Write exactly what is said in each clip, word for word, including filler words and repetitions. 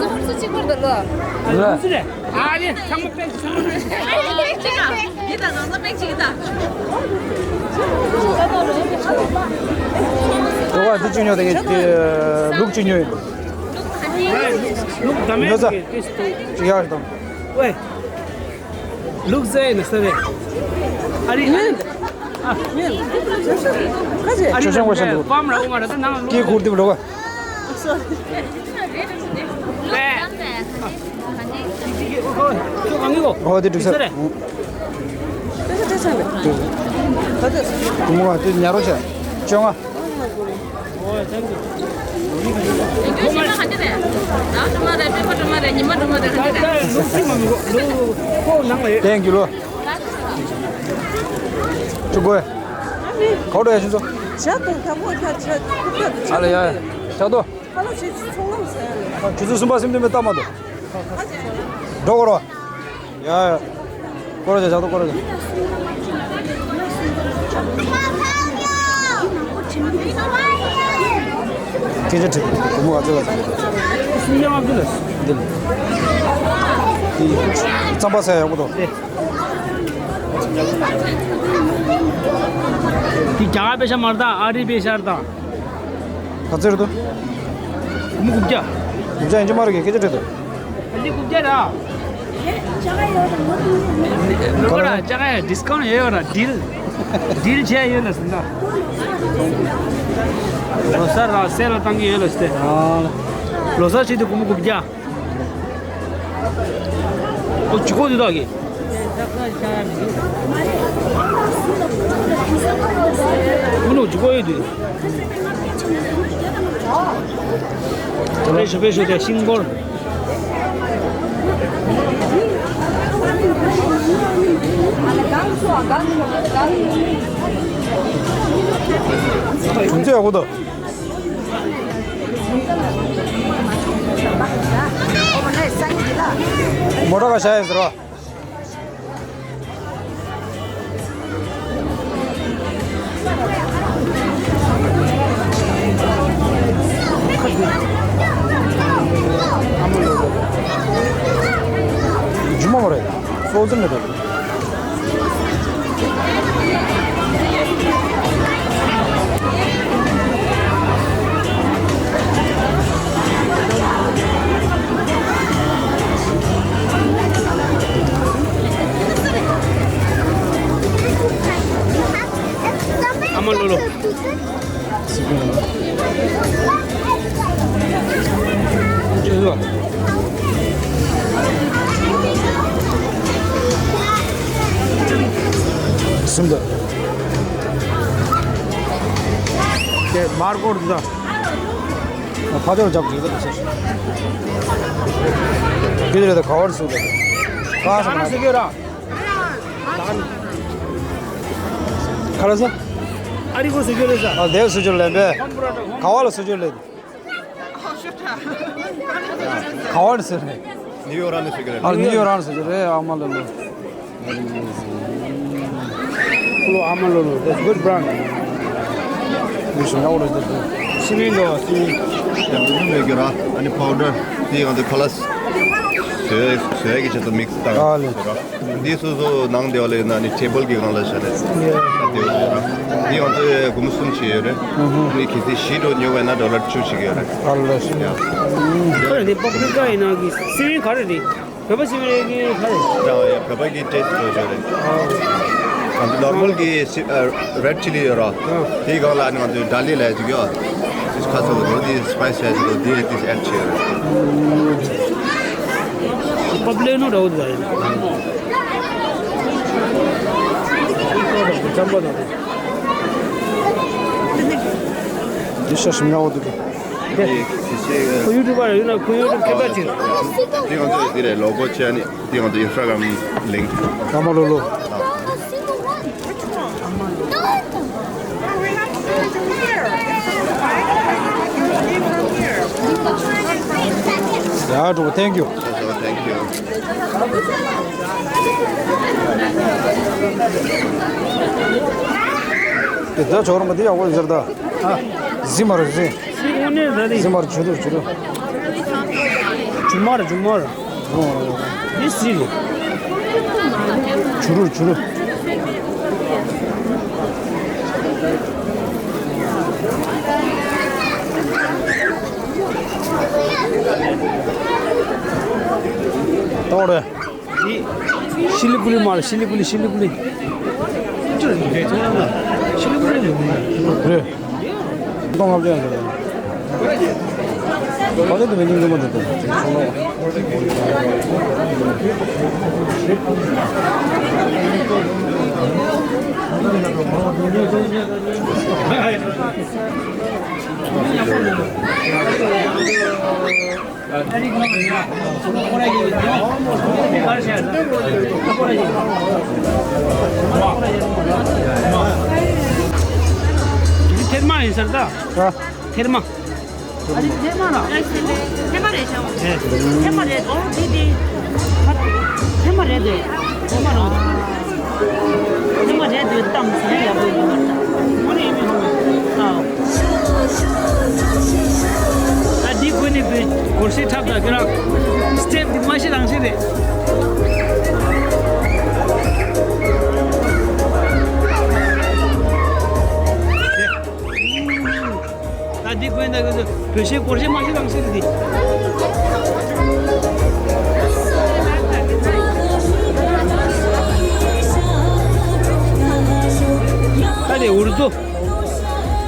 ཚོ་ཧུར་སུ་གཅིག་པར་འདུག་ལོ། ལོ། ཨ་ལེ། ཚང་མ་པེག་ཚང་མ་པེག་ཡིན་ད་ང་ཚོ་པེག་ཅིག་ཡིན་ད། ལོ་བ་འདི་གཅིག་ཉོ་དང་ལུག་གཅིག་ཉོ་ཡིན། ལུག་ད་མེད་ཉོ་ས། གཅིག་ཡག་ཞིག་དང་། ཝེ། ལུག་ཟེར་ནས་ཟེར་རེད། ཨ་རི་ཨ་རི། ཨ། ཁ་ཅིག་ཨ་རི་ཆོས་ཆེན་པོ་ཆེན་པོ། པམ་ར་འོ་མ་ར་ད་ནང་ལུག་སྐྱེ་ཁུར་དེ་ལོ་ག་ཝེ། ཁྱོད་གང་གི་གོ་ཨོ་དེ་འགྲིག་ས་ཟེར་རེད། ཏེ་ས་ཏེ་ས་མེད། ད་ཏེ་ས། དུ་མོ་དེ་ཉར་རོ་བྱ། བཅོ་ལྔ། Thank you ལོ། ཆུ་དགོས། གོ་འགྲོ་ཡ་ཆུ་ཚོ། ཇ་དང་ཐ་ཕོ་ཁ་ཇ་ཐུག་ཁ་དུ་ཆ། ཨ་ལ་ཡ་ཡ། ཆ་དོ། ཁ་ལོ་ཆེ་ཆུ་ཚོང་ལམ་ཟེར་ཡ་ལ། ཆུ་ཚོད་གསུམ་པ་སེམས་མཐུན་པའི་ལྟ་མ་འདུག་འགྲོ་གོ་རོ། ཡ་ཡ། སྐོར་ར་བྱ་ཆག་ཏུ་སྐོར་ར་བྱ། སྐད་ཆ་དྲིས་སྒོར་མོ་ག་ཚོད་ག་ཚོད། སུམ་བརྒྱ་ལྔ་བཅུ་ལ། འདི་ལ། འདི་རྩམ་པ་ཟ་ཡག་པོ་འདུག་འདི་རྒྱ་གར་པེ་ཤ་མ་རེད་ད། ཨ་རི་པེ་ཤ་རེད་ད། ག་ཚོད་རེད་དོ། སྒོར་མོ་དགུ་བརྒྱ། དགུ་བརྒྱ་ཡིན་གཅིག་མ་རེད་གི། སྐད་ཆ་དྲིས་དོ། ཨ་ནི་དགུ་བརྒྱ་ར། ལོ་ར་ཅ་ག་ཡ་ཌིས་ཀའུན་ཡོད་ར། ཌིལ། ཌིལ་བྱས་ཡོད་ལ་ཟིན་ད། ལོ་གསར་ར་སེལ་ལ་བཏང་གི་ཡོད་ལ་ཟེར། ལོ་གསར་བྱས་ཏེ་སྒོར་མོ་དགུ་བརྒྱ། ཨོ་ཇུ་གོ་དེ་དག་གི། ཨུ་ནུ་ཇུ་གོ་ཡོད་དུས། དེ་ལ་ཞུ་བེ་ཞུ་དེ་ཤིང་སྐོར། དུས་ཚོད་ཡག་པོ་འདུག་མོ་ཊ་ག་བཞག་ཡིན་ཟེར་བ། རྒྱུ་མ་མ་རེད། སོ་ཙམ་མི་འདུག་ཨ་མ་ལོ་ལོ། སུམ་དང་། དེ་མར་སྐོར་འདི་དང་། ཕ་ཚོར་རྒྱབ་ཀྱི་ཡོད་ས་རེད། ཀི་ལི་རེད་ད། ག་བར་སུ་རེད། ག་ས་ན་སུ་གི་ར། ཁ་ལ་ས། ཨ་རི་གོ་སུ་གི་རེད་ས། ཨ་དེ་སུ་གི་ལེན་པས། ག་བ་ལ་སུ་གི་ལེན། ག་བ་ལ་སུ་རེད། ནིའུ་ཡོག་རང་ནས་སུ་གི་རེད། ཨ་ནིའུ་ཡོག་རང་ནས་སུ་གི་རེད། ཨ་མ་ལ་ལ། Hello, Amalolo. That's good brand. This one, how old is that? Simi do, simi. Yeah, we make it, uh, any powder, the, uh, the colors. བཟོས་བཟོས་ཀྱི་ཆེད་དུ་མིག་སི་བཏང་། ཨ་ལེ། འདི་སོ་སོ་ནང་དེ་བ་ལས་ན་ནི་ཊེ་བལ་གྱི་སྒང་ལ་བཞག་རེད། ཡེ། འདི་བ་ལས་ན་འདི་ང་ཚོའི་སྒོར་མོ་གསུམ་བྱས་ཡོད་རེད། ཨུ་ཧུ། ནི་གལ་སྲིད་བཞི་འགྲོ་ཉོ་བས་ན་ཌོ་ལར་བཅུ་བྱེད་ཀྱི་ཡོད་རེད། ཨ་ལེ། ཡ། ཁ་རེ་འདི་པ་པི་རི་ཀ་ཡིན་ན་གི་སི་རིན་ག་རེ་རེད། བོད་པ་སི་རིན་གི་ག་རེ། ཡ་ཡ། བོད་པ་གི་ཊེ་སི་ཊི་འགྲོ་ཆོག་རེད། ང་ཚོ་ནོར་མལ་གི་སི་ཨ་རེཌ་ཆི་ལི་ཡོད་ར། དེའི་སྒང་ལ་ནི་ང་ཚོའི་ཌ་ལི་ལབ་ཅིག་ཡོད། ཁ་ཚ་བོ་དེ་སི་པའི་སི་ཡ་ཅིག་དེ་དེ་ཨེཌ་བྱས་ཡོད་རེད། པབ་ལེ་ནོ་རའུ་ཛ་ཡིན། འདི་ཤ་ཞིམ་ཡག་པོ་འདུག་གི། ཁོ་ཡུ་ཊུབ་པར་ཡིན་ན་ཁོ་ཡུ་ཊུབ་ཁྱད་པར་ཅིག་དེ་ང་ཚོ་འདི་རེད། ལོ་གོ་བྱས་ནི་དེ་ང་ཚོ་ཨིན་སི་ཊ་གྷ་རམ་ལིང་ཀི། ཀ་མ་ལོ་ལོ། ཡ་འགྲོ། Thank you. Thank you. དེ་ད་ཆོག་ར་མ་དེ་ཡག་པོ་ཟེར་ད། ཨ། གཟི་མ་རེད་གཟི། གཟི་དངོས་གནས་ད་རེད། གཟི་མ་རེད་བྱུ་རུ་རེད་བྱུ་རུ། བྱུ་མ་རེད་བྱུ་མ་རེད། འདི་གཟི་རེད། བྱུ་རུ་རེད་བྱུ་རུ། གཏོང་རེད། འདི་ཤི་ལི་ཀུ་ལི་མ་རེད། ཤི་ལི་ཀུ་ལི་ཤི་ལི་ཀུ་ལི། ཤི་ལི་ཀུ་ལི་རེད། གཏོང་ལྔ་བརྒྱ་ཡང་རེད། ག་ཚོད་དུ་མི་ཉུང་ཉུང་མ་འདུག་དེ་ཚོང་ལོག་ཐེར་མ་ཡིན་ས་རེད་ད། ཨ། ཐེར་མ། ཨ་རི་ཐེར་མ་ར། ཐེར་མ་རེད་ཤག་ཨེ། ཐེར་མ་རེད། ཨོ་དེ་དེ། ཐེར་མ་རེད་དེ། ཐེར་མ་རེད། ཉི་མ་རེད་དུས་གཏམ་ཟེར་ཡག་པོ་ཡོད་པར་ད། ཨ་འདི་དགོས་ནི་དགོས། སྒོར་སའི་ཁྲབ་དང་ཁྱོད་རང་སི་ཊེབ་འདི་མ་ཤི་རང་ཤི་རེད། ད་འདི་དགོས་ན་གི་བོད་ཤི་སྒོར་ཤི་མ་ཤི་རང་ཤི་རེད་འདི། ད་དེ་འུར་རྡོ།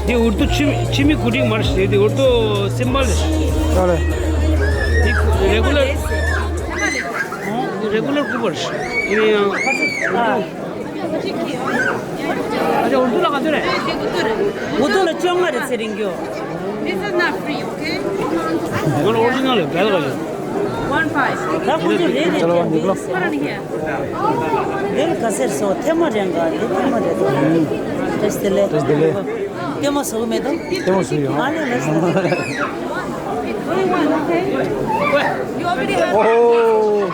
འདི་འུར་རྡོ་ཕྱི་ཕྱི་མི་གུ་ཊིང་མ་རེད་ཤག་འདི་འུར་རྡོ་སིམ་བལ་རེད་ཤག་ཨ་ལེ། འདི་རེ་གུ་ལར། འདི་རེ་གུ་ལར་ཀུ་པར་རེད་ཤག་འདི་ཡང་། ཨ་ཅག་འུར་རྡོ་ལ་ག་ཚོད་རེད། འུར་རྡོ་ལ་བཅོ་ལྔ་རེད་ཟེར་རིང་རྒྱུ། This is not free, okay? ང་ལ་ཨོ་རི་ཇི་ནལ་རེད། བལ་ག་རེད། One five. ད་ཁོ་ཚོ་རེད་རེད། What are you here? འདི་ལ་ག་ཟེར་སོང་། ཐེ་མ་རེད་ག་འདི་ཐེ་མ་རེད་དོ། བཀྲ་ཤིས་བདེ་ལེགས། བཀྲ་ཤིས་བདེ་ལེགས། ཐེ་མ་བཟོ་གི་མེད་དོ། ཐེ་མ་བཟོ་ཡོད། ཨ་ནི་ལ་ཟེར། ཨོ།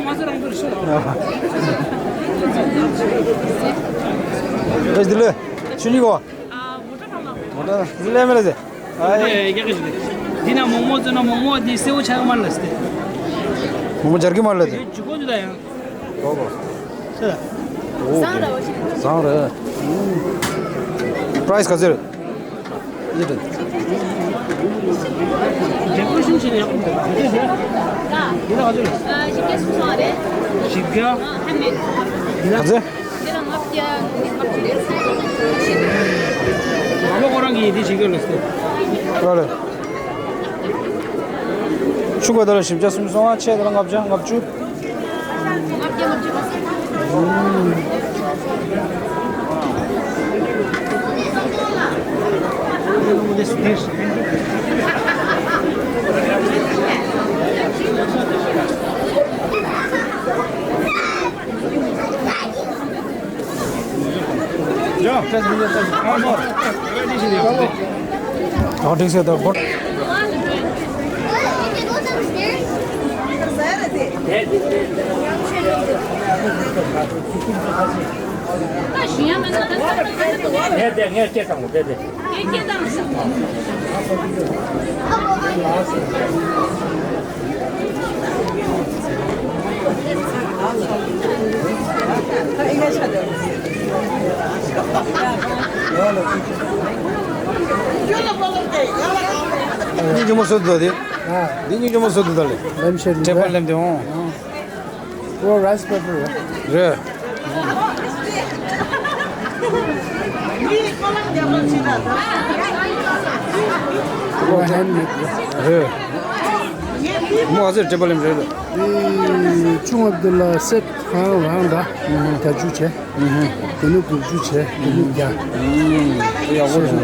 བཀྲ་ཤིས་བདེ་ལེགས། ཆུ་གཉིས་གོ། ང་ད་ཟི་ལེ་མེ་ལེ་ཟེ། ཨ་ཡེ། འདི་ན་མོག་མོག་བཙོས་ན་མོག་མོག་འདི་སེའུ་ཆགས་མ་ལ་སྟེ། མོག་མོག་སྦྱར་གི་མ་ལ་སྟེ། ཇུ་གོ་ཇུ་ད་ཡང་། གོ་གོ། ཤ་ད། ཨོ། བཟང་རེད། པ་རའི་སི་ག་ཚོད་རེད། ཡེ་རེད། ཇེ་ཀོ་ཤིན་ཆེ་ཡག་པོ་འདུག་འདི་ལ་ག་ཚོད་རེད། བཞི་བརྒྱ་སུམ་ཅུ་སོང་བ་རེད། བཞི་བརྒྱ། ཨ་ཧ་མེད། ག་ཚོད། འདི་ལ་ལྔ་བརྒྱ་ལྔ་བཅུ་རེད། ལོ་ཁོ་རང་གིས་འདི་བྱེད་ཀྱི་ཡོད་ལ་སྟེ། ཨ་ལེ། ཆུ་འགོ་ད་ལ་བཞི་བརྒྱ་སུམ་ཅུ་སོང་ང་། ཆེ་ད་ལ་ལྔ་བརྒྱ་ལྔ་བཅུ། ལྔ་བརྒྱ་ལྔ་བཅུ་མ་ཟད། སྙིང་རྗེ་མོ་སུ་འདུག་དེ། ཨ། འདི་སྙིང་རྗེ་མོ་སུ་འདུག་ད་ལེ། ལེམ་ཤེད་འདི་ཊེ་བལ་ལེམ་དེ་འོང་། ཨོ། རའིས་པེ་པར་རེད། རེད། ཨོ། ཧེན་མེད་རེད། རེད། མོ་ཨ་ཟེར་ཊེ་བལ་ལེམ་རེད། འདི་ཆུང་བ་འདི་ལ་སེ་ཊི་རང་རང་འདྲ། ཨུ་ཧུ། བརྒྱད་ཅུ་བྱས། ཨུ་ཧུ། དེ་ནས་དགུ་བཅུ་བྱས། དེ་ནས་བརྒྱ། ཨུ། དེ་ཡག་པོ་རེད།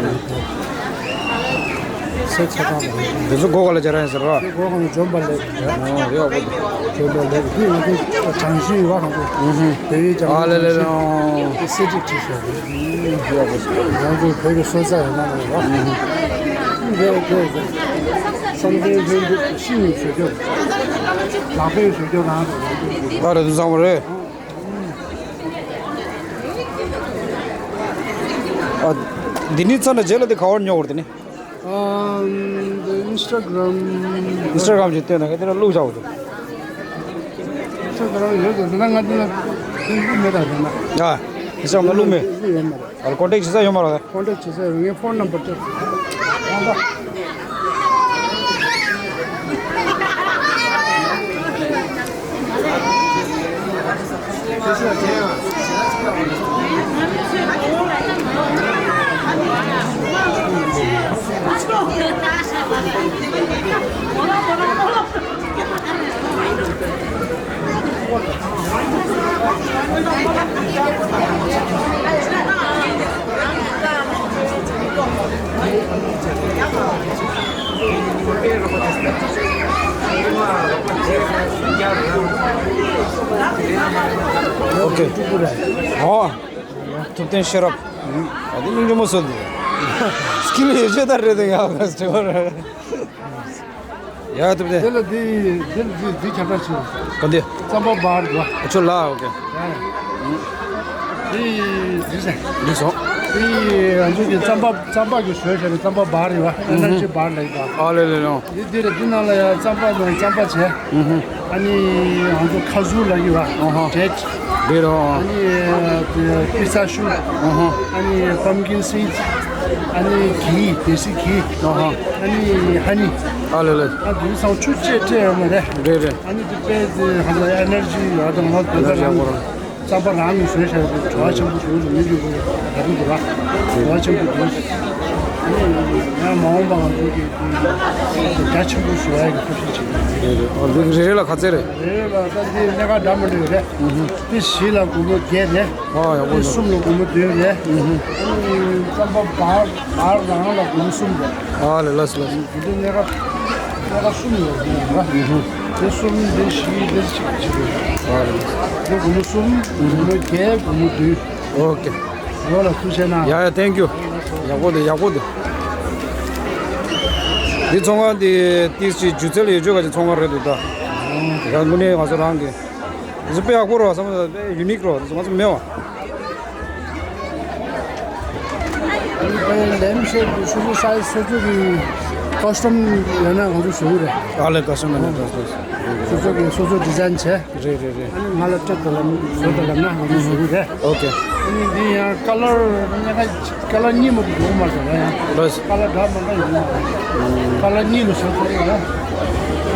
སེ་ཆ་ཚང་རེད། དེ་ཚོ་སྒོ་ག་ལ་སྦྱར་ཡིན་ཟེར་བ། སྒོ་ག་ལ་འཇོམས་པ་ལེགས། ཨོ། དེ་ཡག་པོ་འདུག་འཇོམས་པ་ལེགས། དེ་ང་ཚོ་གྲངས་གཞི་ཡོད་བ་ང་ཚོ། ཨུ་ཧུ། བལ་ཡུལ་ལྕང་ཨ་ལེ་ལེ་ལེ། ཨོ། དེ་སེ་ཊི་བྲིས་ཤག་ཨུ། དེ་ཡག་པོ་འདུག་ང་ཚོ་བོད་ཀྱི་སྲོལ་རྩ་ཡོད་ན་ཡོད་བ། ཨུ་ཧུ། དེ་དེ་བསམ་གཏན་ལྷུན་གྲུབ་ཤིང་ནས་བཟོས་རྒྱུ། ལག་པས་བཟོས་རྒྱུ་རང་རེད། ང་ཚོ། ཨ་རེད། དེ་བཟང་བ་རེད། ཨ། འདི་ནི་ཚ་ན་རྗེས་ལ་དེ་ག་བར་ཉོ་བར་དེ་ནི། ཨ། འདི་ཨིན་སི་ཊ་གྷི་རམ། ཨིན་སི་ཊ་གྷི་རམ་ཞིག་བལྟས་ན་ཁ་དེ་ན་བླུགས་བཞག་འོ་དེ། ཨིན་སི་ཊ་གྷི་རམ་ཡོད་དེ་ན་ང་དེ་ན་བླུགས་མེད་ད་དེ་ན། ཡ། ཨིན་སི་ཊ་གྷི་རམ་ན་བླུགས་མེད། བླུགས་ཡོད་མ་རེད། ཨ། ཀོན་ཊེག་བྱེད་ས་ཡོད་མ་རེད། ཀོན་ཊེག་བྱེད་ས་ཡོད། ངའི་ཕོན་ནམ་བར་སྟེར། ཨོ་ཀེ། ཨོ། ཐུབ་བསྟན་ཤེས་རབ། ཨ། དེ་སྙིང་རྗེ་མོ་བཟོ་འདུག་སི་ཀིལ་ཡོད་ཆོས་ལྟར་རེད་འདུག་ཡ། ཡ། ཐུབ་བསྟན། དེ་ལ་འདི་འདི་འདི་འདི་ཁྱབ་བསྒྲགས་བྱེད། ག་འདི། རྩམ་པ་འབར་འདུག་ཨ། ཁྱོད་ལ། ཨོ་ཀེ། འདི་འདི་ཟེར། འདི་སོང་། འདི་ང་ཚོ་གི་རྩམ་པ་རྩམ་པ་གི་བཟོས་བྱས་ནས་རྩམ་པ་འབར་རེད་བ། ཨེ་ནར་ཇི་འབར་ལབ་ཡོད་པ། ཨ་ལེ་ལེ་ལོ། འདི་འདི་རེད། འདི་ནང་ལ་ཡ་རྩམ་པ་དང་རྩམ་པ་བྱས། ཨ་ནི་ང་ཚོ་ཁ་ཟུར་ལབ་ཀྱི་བ། ཨོ་ཧོ། ཌེ་ཊི། འདི་རོ། ཨ་ནི་པི་ས་ཤུ། ཨོ་ཧོ། ཨ་ནི་པམ་ཀིན་སིཌ། ཨ་ནི་གི། དེ་སི་གི། ཨོ་ཧོ། ཨ་ནི་ཧ་ནི། ཨ་ལེ་ལེ། ཨ། འདི་ཚང་ཆུ་བཅས་སྤྲད་ཡོད་མ་རེད། རེད་རེད། ཨ་ནི་འདི་དཔེ་དེ་ཧ་ལ་ཨེ་ནར་ཇི་ཡོད་དང་ང་ཚོ་ཨེ་ནར་ཇི་ཡག་པོ་རང་། རྩམ་པ་རང་གིས་བཟོས་བཞག་པའི་བྲོ་བ་ཆེན་པོ་འདུག་མི་འདུག་གོ། ཡག་པོ་འདུག་ར། བྲོ་བ་ཆེན་པོ་འདུག་ཨ་ནི་ཡང་མ་འོངས་པ་ང་ཚོ་གི་རྒྱ་ཆེན་པོ་བཟོ་ཡག་གི་ཐབས་ཤེས་བྱེད་ཀྱི་ཡོད། རེད་རེད། ཨོ། འདི་རེ་རེ་ལ་ག་ཚད་རེད། རེ་རེ་ལ་ད་འདི་གནས་ཁ་འདྲ་མི་འདྲ་ཡོད་རེད། ཨུ་ཧུ། འདི་བཞི་ལ་སྒོར་མོ་བརྒྱད་རེད། ཨ། ཡག་པོ་འདུག་འདི་གསུམ་ལ་སྒོར་མོ་བདུན་རེད། ཨུ་ཧུ། ཨ་ནི་རྩམ་པ་འབར་འབར་རང་ལ་སྒོར་མོ་གསུམ་རེད། ཨ་ལེ། ལགས་སོ་ལགས་སོ། འདི་གནས་ཁ་གནས་ཁ་གསུམ་ཡོད་རེད། ཨུ་ཧུ། འདི་གསུམ། འདི་བཞི། འདི་གཅིག་གཅིག་རེད། ཨ་ལེ། འདི་སྒོར་མོ་གསུམ། སྒོར་མོ་བརྒྱད། སྒོར་མོ་བདུན། ཨོ་ཀེ། ཡོད་ལ་ཐུགས་རྗེ་གནང་། ཡ་ཡ། ཐེང་ཀིའུ། ཡག་པོ་འདུག་ཡག་པོ་འདུག་འདི་ཚོང་ཁང་འདི་ཏིས་ཅིག་སྒྱུ་རྩལ་ཡོད་ཆོག་ག་ཅིག་ཚོང་ཁང་རེད་འདུག་ད། ཡང་དངོས་གནས་ང་ཚོ་རང་གི་འདི་ཚོ་དཔེ་ཡག་པོ་རེད་བསམ། དཔེ་ཡུ་ནིག་རེད། འདི་ཚོ་ང་ཚོ་མེད་བ། དཔེ་ལེམ་ཤེད་སོ་སོ་སའི་སོ་སོ་གི་ཀ་སི་ཊམ་ཡོད་ན་ང་ཚོ་བཟོ་གི་རེད། ཨ་ལེ། ཀ་སི་ཊམ་ཡོད་ན་ཀ་སི་ཊམ། སོ་སོ་གི་སོ་སོ་ཌི་ཛའིན་བྱས། རེད་རེད་རེད། ཨ་ནི་ང་ལ་སྤྲད་དང་ལབ་ན་བཟོ་དང་ལབ་ན་ང་ཚོ་བཟོ་གི་རེད། ཨོ་ཀེ། ཨ་ནི་འདི་ཡང་ཀ་ལར་གནས་ཁ་ཀ་ལར་གཉིས་མ་གཏོགས་ཡོད་མ་རེད་ཡང་། ལགས། ཀ་ལར་འདྲ་མི་འདྲ་ཡོད་མ་རེད། ཀ་ལར་གཉིས་ལ་བཟོ་ཐུབ་ཡོད། ཨ་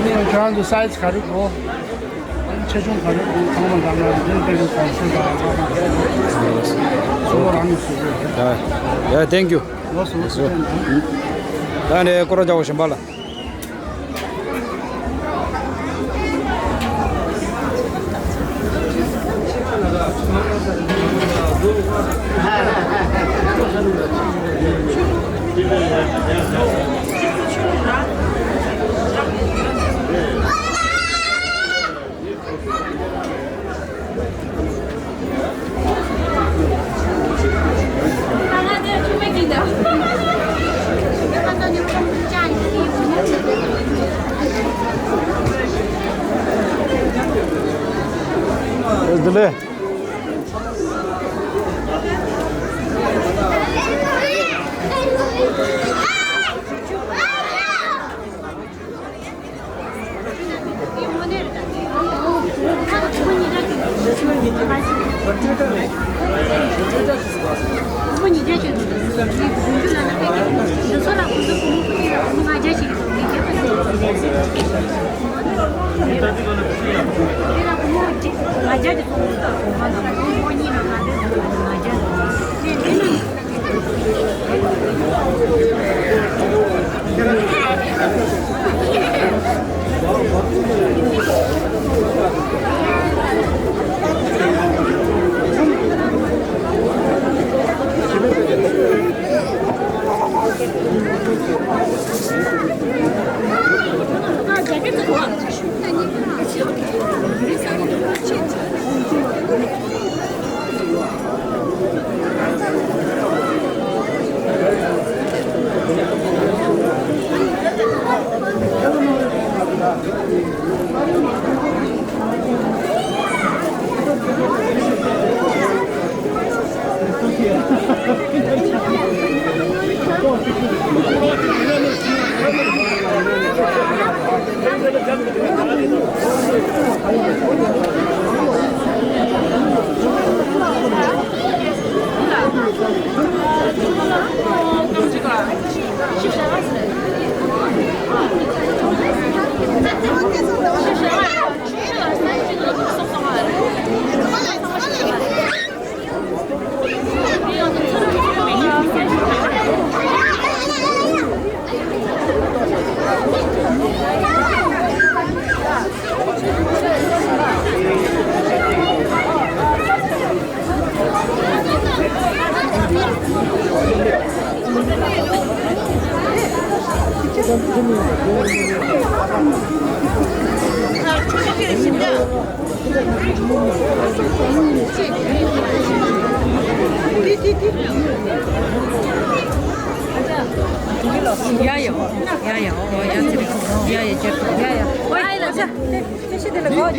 ནི་ཡང་ཁྱེད་རང་ཚོ་སའི་ཛི་ག་རེ་དགོས། ཨ་ནི་ཆེ་ཆུང་ག་རེ་དགོས། ཚང་མ་འདྲ་མ་རེད། འདི་འདྲ་གི་གོང་ཚད་དང་ཚང་མ་རེད། གཙོ་བོ་རང་གིས་བཟོ་གི་རེད། ཡ་ཡ། ཐེང་ཀིའུ། ལགས་སོ། ལགས་སོ། ད་ནས་སྐོར་ར་རྒྱག་པ་གཞན་པ་ལ། Let's do it. ཡ་ཡ། ཡ་ཡ། ཨོ་ཡ་ཚེ་རིང་། ཡ་ཡ། ཅེར། ཡ་ཡ། ཨོ་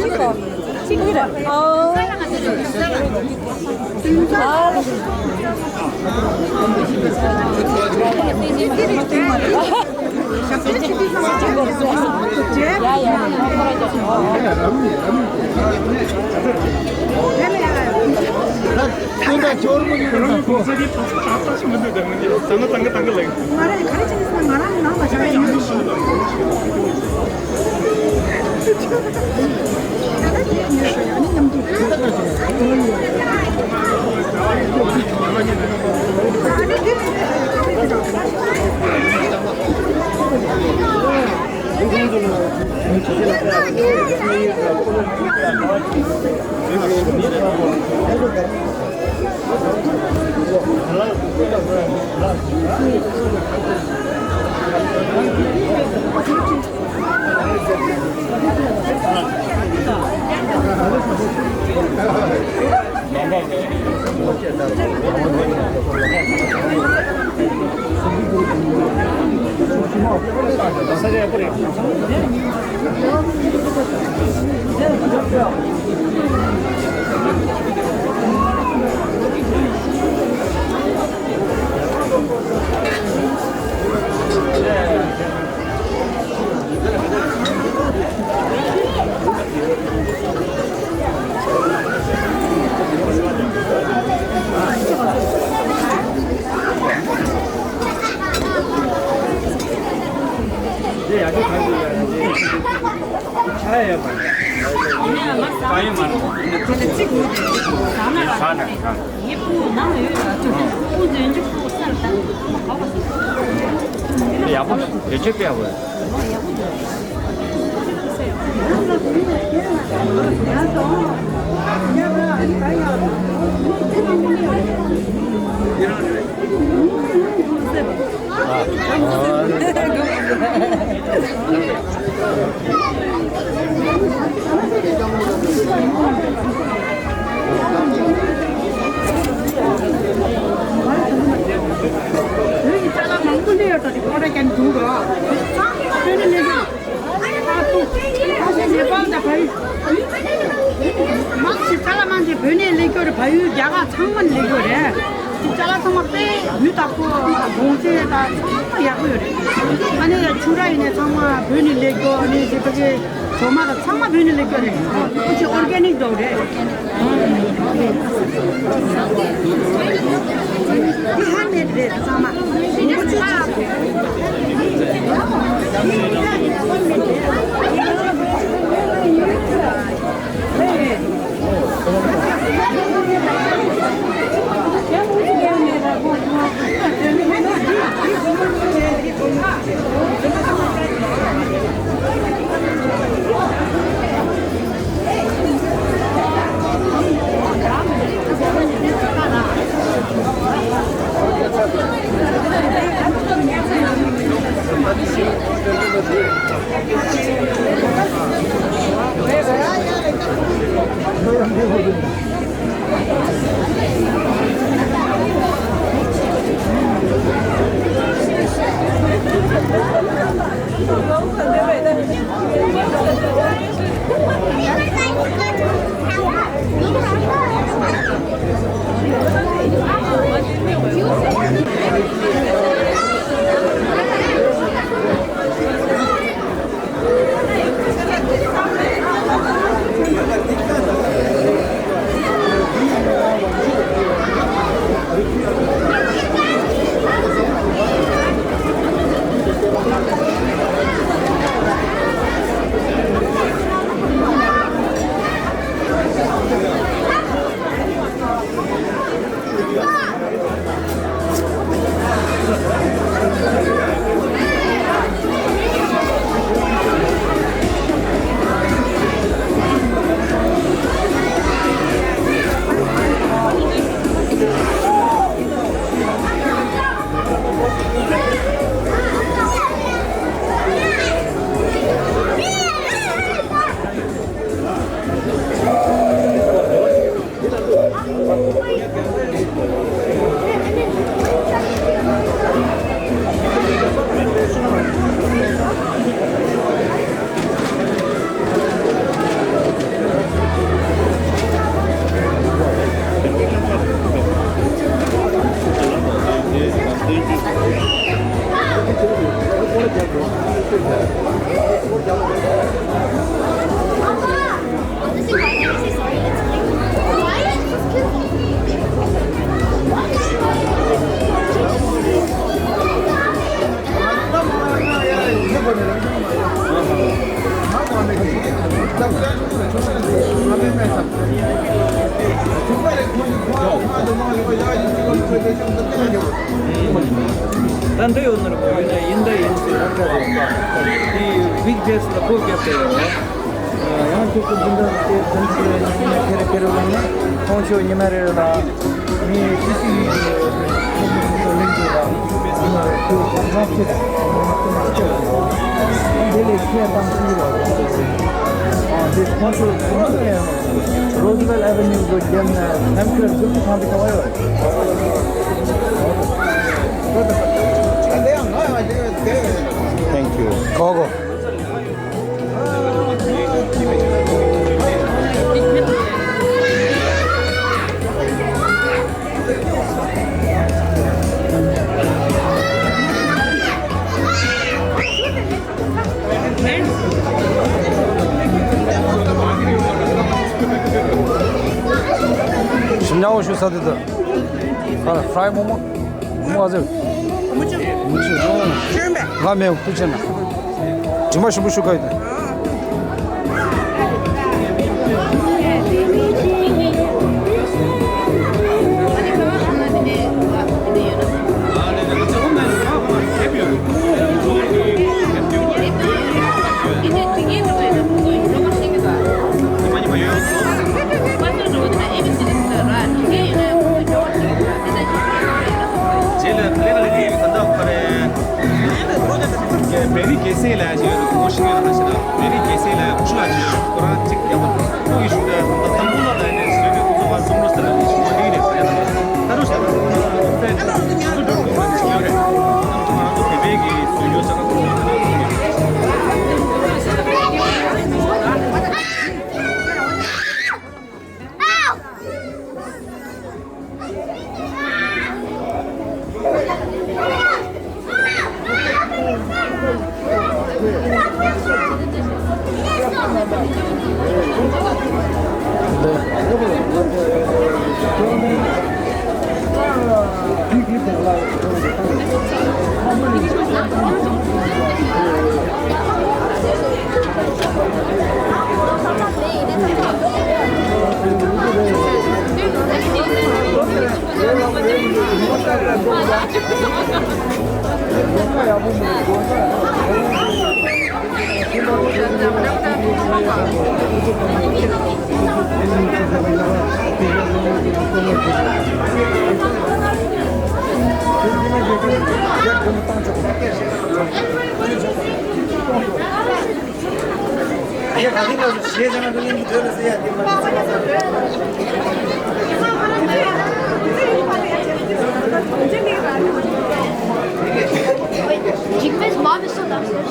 ཡ། ཨོ་ཡ། ཨོ་ཡ། ཡག་པོ་བེད་སྤྱོད་སྤེལ་དགོས། བོད་ཀྱི་ཅ་ལག་མང་པོ་སླེབས་ཡོད་ད། དེ་ཀོ་ར་ཀན་འདུག་ར། ཚང་མ་བོད་ནས་སླེབས་ཡོད། ཨ་ནེ་པཱལ་དང་བལ་ཡུལ། མང་ཆེ་ཅ་ལག་མང་ཆེ་བོད་ནས་སླེབས་ཡོད་རེད། བལ་ཡུལ། རྒྱ་གར་ཚང་མ་ནས་སླེབས་ཡོད་རེད། དེ་ཅ་ལག་ཚང་མ་དཔེ་ཡུལ་དྭགས་པོ་གོང་ཚད་དང་ཚང་མ་ཡག་པོ་ཡོད་རེད། ཨ་ནེ་ཕྱུར་ར་ཡིན་ནའི་ཚང་མ་བོད་ནས་སླེབས་ཡོད། ཨ་ནེ་དེ་ཕ་གི་གྲོ་མ་དང་ཚང་མ་བོད་ནས་སླེབས་ཡོད་རེད། ཨོ་ཅི་ཨོར་གེ་ནིག་འདྲ་བོ་རེད། དེ་ཧན་མེད་རེད་ཚང་མ། ཨོ་ཅི་ ད་འདི་ཡོད་ནོ་རེད་པ། ཡིན་ན་ཡིན་ད་ཡིན་ཟེར། དེ་weekdays ལ་སྒོ་བརྒྱབ་བསྡད་ཡོད། ཡང་ཁྱེད་ཚོ་འཛིན་གྲྭ་དེ་འཛིན་གྲྭ་ཉི་མ་ཁེ་རེ་ཁེ་རེ་ལ་ན་ཁོང་ཚོ་ཉི་མ་རེ་རེ་ལ་མི་ཤི་ཤི་ཡིན་ལེན་དགོས་ལ། དེ་ལས་ཁྱེད་དང་ཁྱེད་ལ་དེ་ཁོང་ཚོ་Roosevelt Avenue གི་རྒྱབ་ནས་ཐེམ་སྐས་འཛུགས་ཐང་དེ་ག་བ་ཡོད། Thank you. Go, go. ཞིམ་ཉམས་པོ་ཞིག་ཟ་དུས་ད། ཨ། fried མོག་མོག་མོག་ཨ་ཟེར། མུ་ཆུ། མུ་ཆུ། ཨོ། ཅི་མེད། ང་མེད། ཐུགས་རྗེ་གནང་། དྲི་མ་ཞིམ་པོ་ཞིག་ག་ཡོད། རྗེས་ལ་ལས་ཀ་ལས་ཀ་ཡོད་ད་ལྟ་ཁ་རེ། བེ་རི་རྒྱལ་སྲས་ལ་ཞེས་ཡོད་རེད། ཁོང་ཞིག་ཡོད་རེད་ཞེ་ན། བེ་རི་རྒྱལ་སྲས་ལ་ཁུ་ལ་ཞེས་ཁོ་རང་གཅིག་ཡག་པོ་འདུག་ཁོང་གིས་ཞུ་ད་ད་ལྟ་ཁམ་བུ་ལ་ད་ནས་བཟོས་ནས་ཁོ་ཚོ་ང་སུམ་རོ་ཟེར་ལ་ནས་ཞུ་བ་འདི་རེད་ཟེར་ཡ་ད། ད་རུ་ཞེ་ན་ཁོ་ཚོ་འགྲོ་དགོས་པ་ཞིག་ཡོད་རེད། ང་རང་ཚོ་བོད་པའི་གི་བཟོས་ཡོད་ས་ཁ་ཁོ་ཚོ་ད་ན་ཁོ་ཚོ་ཡོད་རེད། Jigme's mom is still downstairs.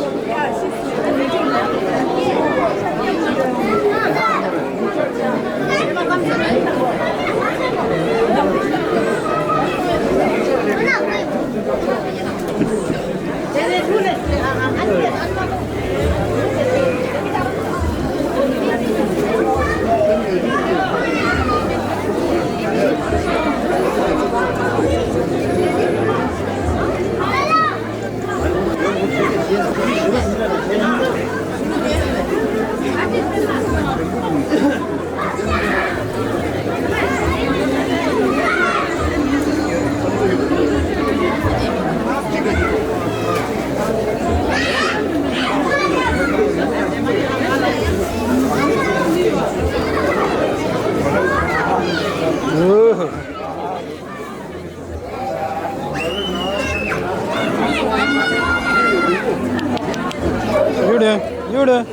ཡོད་རེད།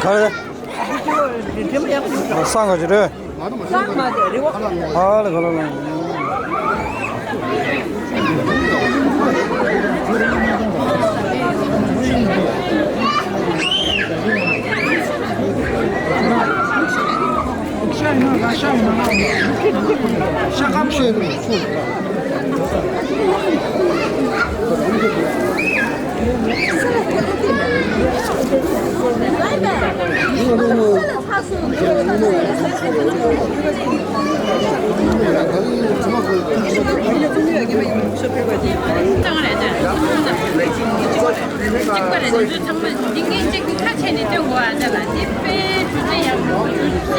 ག་རེ། སང་ག་ཅི་རེད། ཨ་ལ་ག་ལ་ལ། གཅིག་པ་རེད། ང་ཚོ་ཚང་མ་འདི་ངས་གཅིག་གི་ཁ་ཕྱེ་ནས་སྟོན་དགོས་ཨ་ཅག་ལ། འདི་དཔེ་གྲུབ་ཚུལ་ཡག་པོ་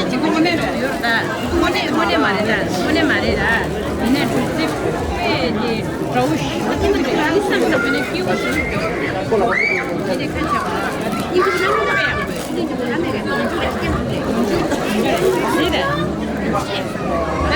གཅིག་དངོས་གནས་ཡོད་རེད་ད། དངོས་གནས་དངོས་གནས་མ་རེད་ད། དངོས་གནས་མ་རེད་ད། ཡིན་ནའི་གྲུབ་ཚུལ་དཔེ་དེ་འདྲ་བོ་ཞིག་ཨ་ཙི་ཙི་རེད། ཨ་ནི་བསམ་བསམ་པ་ནས་སྐྱིད་པོ་ཞིག་འདི་ནས་ཁ་ཕྱེ་བ་ཨ་ཙི་ཡིན་གྲུབ་ཚུལ་དཔེ་ཡག་པོ་ཡོད། རེད་ད།